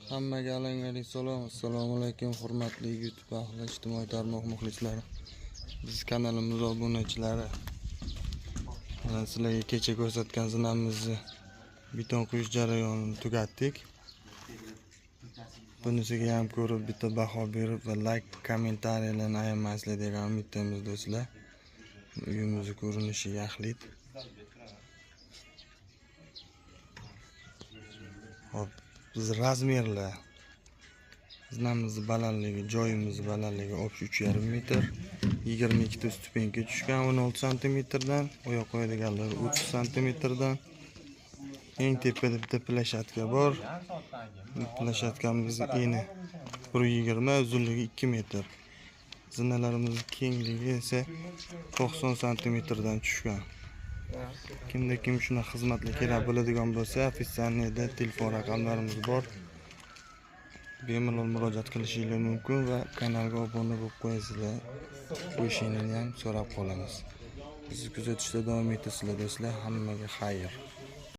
Hammaga alangalik salom. Assalomu alaykum hurmatli YouTube ahli, ijtimoiy tarmoq muxlislari. Biz kanalimiz obunachilari. Mana sizlarga kecha ko'rsatgan zinamizni beton quyish jarayonini tugatdik. Bunisiga ham ko'rib bitta baho berib va like, kommentariyalarni ayamaysizlar degan umiddamiz do'stlar. Uyimizni ko'rinishi yaxlit. Hop, biz razmerlar. Zinamizni balandligi, joyimizni balandligi 3,5 metr, 22 ta stupenka tushgan 16 santimetrdan, oyoq qo'yadiganlar 30 santimetrdan. Eng tepada bitta plashatka bor. Plashatkamiz eni 1,20, uzunligi 2 metr. Zinalarimiz kengligi esa 90 santimetrdan tushgan. Kimda kim shunaqa xizmatlar kerak bo'ladigan bo'lsa, ofitsialniyda telefon raqamlarimiz bor. Bemalol murojaat qilishingiz mumkin va kanalga obuna bo'lib qo'yasizlar. Qo'yishingizni ham so'rab qolamiz. Bizni kuzatishda davom etasizlar do'stlar. Hammaga xayr.